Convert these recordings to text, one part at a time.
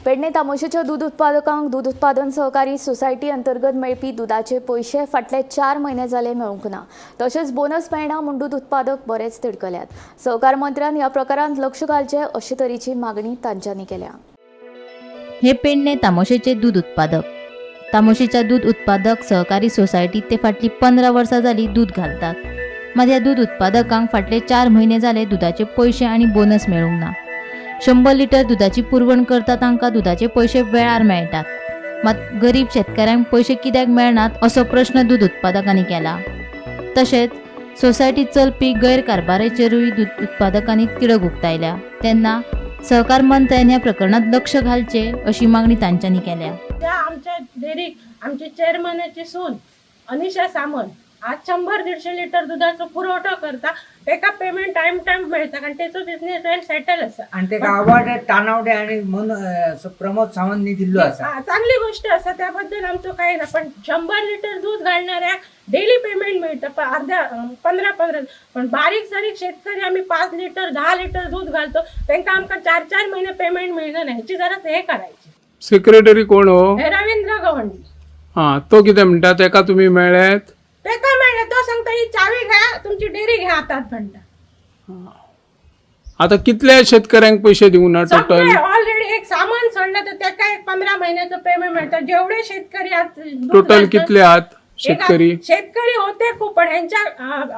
पेडणे तामोशेच्या दूद उत्पादकांक दूद उत्पादन सहकारी सोसायटी अंतर्गत मेळपी दुदाचे पयशे फाटले 4 म्हयने जाले मेळूंक ना. तशेंच बोनस मेळना म्हूण दूद उत्पादक बरेच तिडकल्यात. सहकार मंत्र्यान ह्या प्रकारांत लक्ष घालचें अशे तरेची मागणी तांच्यांनी केल्या. हे पेडणे तामोशेचे दूद उत्पादक. तामोशेच्या दूद उत्पादक सहकारी सोसायटीत ते फाटलीं 15 वर्सां जालीं दूद घालतात. मात ह्या दूद उत्पादकांक फाटले 4 म्हयने जाले दुदाचे पयशे आनी बोनस मेळूंक ना. 100 लिटर दुदाची पुरवण करता तांकां दुदाचे पयशे वेळार मेळटात, मात गरीब शेतकाऱ्यांक पयशे कित्याक मेळनात असो प्रश्न दूद उत्पादकांनी केला. तशेंच सोसायटीत चलपी गैरकारभाराचेरूय दूद उत्पादकांनी तिडक उक्तायल्या. तेन्ना सहकार मंत्र्यान ह्या प्रकरणात लक्ष घालचे अशी मागणी तांच्यांनी केल्या. त्या आमच्या डेअरीक आमचे चेअरमॅनाची सून अनिशा सामंत आज 100-150 लिटर दुधाचो पुरवठो करता. तेका पेमेंट टायम टायम मेळटा कारण तेचो बिझनेस वेल सेटल आसा. आणि तेका अवॉर्ड तानावडे आणि प्रमोद सावंतनी दिल्लो आसा. हा, चांगली गोष्ट आसा, त्याबद्दल आमचो काय ना. पण 100 लिटर दूध घालणाऱ्याक डेली पेमेंट मिळतं अर्ध्या 15-15. पण बारीक सारीक शेतकरी आम्ही 5 लिटर 10 लिटर दूध घालतो, त्यांका आमकां 4-4 महिने पेमेंट मिळणार नाही. ह्याची जरा हे करायची. सेक्रेटरी कोण हो? हे रवींद्र गवंडी. हां, तो कितें म्हणटा तेका तुमी मेळ्ळेत? तेका मेळ्ळें, तो सांगता ही चावी घ्या, तुमची डेअरी घ्या हातात म्हणटा. आता कितल्या शेतकऱ्यांक पयशे दिवंक ना टोटल? सगळे ऑलरेडी एक सामान सोडलं तर त्याका एक 15 महिन्याचं पेमेंट मिळतं. जेवढे शेतकरी आज दूध टोटल घालतात, कितले आहात एक शेतकरी? शेतकरी होते खूप, पण ह्यांच्या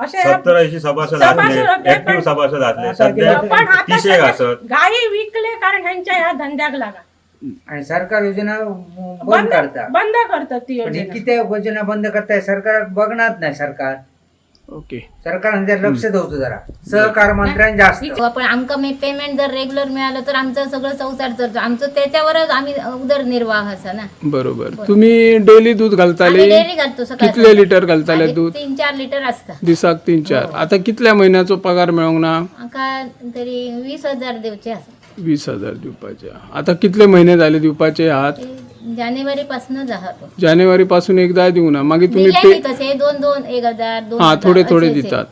असे 70-80 सभासद सभासद आसले, होते, ऍक्टिव्ह पण- सभासद आसले, आता सध्या पण आता 30 सगळे आसत. गायी विकले कारण ह्यांच्या ह्या धंद्याक लागा. आणि सरकार योजना बंद बंद करता. बंद करतात ती पण हे योजना. किती योजना बंद करताय, सरकार बघणार नाही सरकार. ओके. सरकार जरा लक्ष दवचं जरा, सहकार मंत्र्यान जास्त. पण आमकां मागीर पेमेंट जर रेग्युलर मिळालं तर आमचं सगळं संवसार चलतो, आमचं त्याच्यावरच आम्ही उदरनिर्वाह असा ना. बरोबर. तुम्ही डेली दूध घालताले? आम्ही डेली घालतो सकाळ. कितले लिटर घालताले दूध? 3-4 लिटर असता. दिसाक 3-4. आता कितल्या म्हयन्याचो पगार मेळोंक ना? आमकां तरी 20,000 दिवचे आसा. 20,000 दिवपाचे. आता कितले म्हयने जाले दिवपाचे आहात? ते जानेवारी पासूनच आहा तो. जानेवारी पासून एकदाय दिवंक ना. मागीर तुम्ही दिले पे न्ही तशे 2-2 1,000 2 हां, हजार थोडे थोडे अशे अशे. दितात.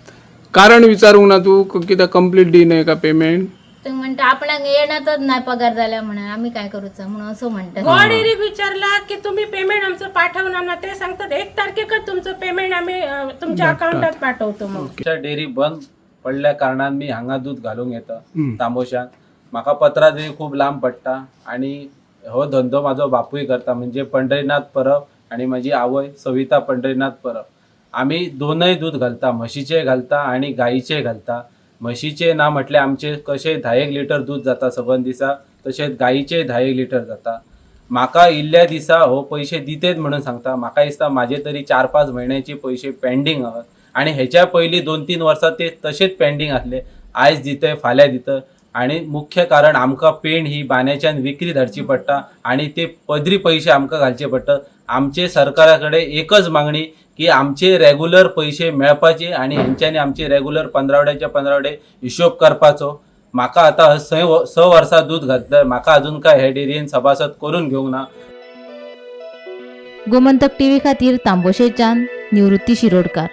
कारण विचारूंक ना तू कित्याक कंप्लीट दिनाय का पेमेंट? ते म्हणटा आपणाक येणातच नाही पगार जाल्या म्हणून आम्ही काय करूचा म्हणून असं म्हणतात. गोवा डेअरीक विचारला की तुम्ही पेमेंट आमचं पाठवणार ना, ते सांगतात 1 तारखेकच तुमचं पेमेंट आम्ही तुमच्या अकाउंटात पाठवतो. मग आमच्या डेअरी बंद पडल्या कारणान मी हांगा दूद घालूंक येता हम्म. तांबोशान. म्हाका पत्रादेवी खूब लांब पडटा आनी हो धंदो म्हाजो बापूय करता, म्हणजे पंढरीनाथ परब आनी म्हाजी आवय सविता पंढरीनाथ परब. आमी दोनय दूद घालता, म्हशीचें घालता आनी गायीचें घालता. म्हशीचें ना म्हटल्यार आमचें कशें 10 लिटर दूद जाता सबंद दिसा, तशेंच गायीचें 10 लिटर जाता. म्हाका इल्ल्या दिसा हो पयशे दितेत म्हणून सांगता. म्हाका दिसता म्हाजे तरी 4-5 म्हयन्याचे पयशे पेंडींग आहात आनी हेच्या पयलीं 2-3 वर्सां ते तशेंच पेंडींग आसले. आयज दितय फाल्यां दितय. आनी मुख्य कारण आमकां पेण ही बांद्याच्यान विक्री धाडची पडटा आनी ते पदरी पयशे आमकां घालचे पडटा. आमचे सरकारा कडेन एकच मागणी की आमचे रेगुलर पयशे मेळपाचे आनी हेंच्यांनी आमचे रेगुलर पंदरावड्याच्या पंदरावडे हिशोब करपाचो. म्हाका आतां 6 वर्सां दूद घातलं, म्हाका अजून काय हे डेअरीन सभासद करून घेवंक ना. गोमंतक टीव्ही खातीर तांबोशेच्यान निवृत्ती शिरोडकार.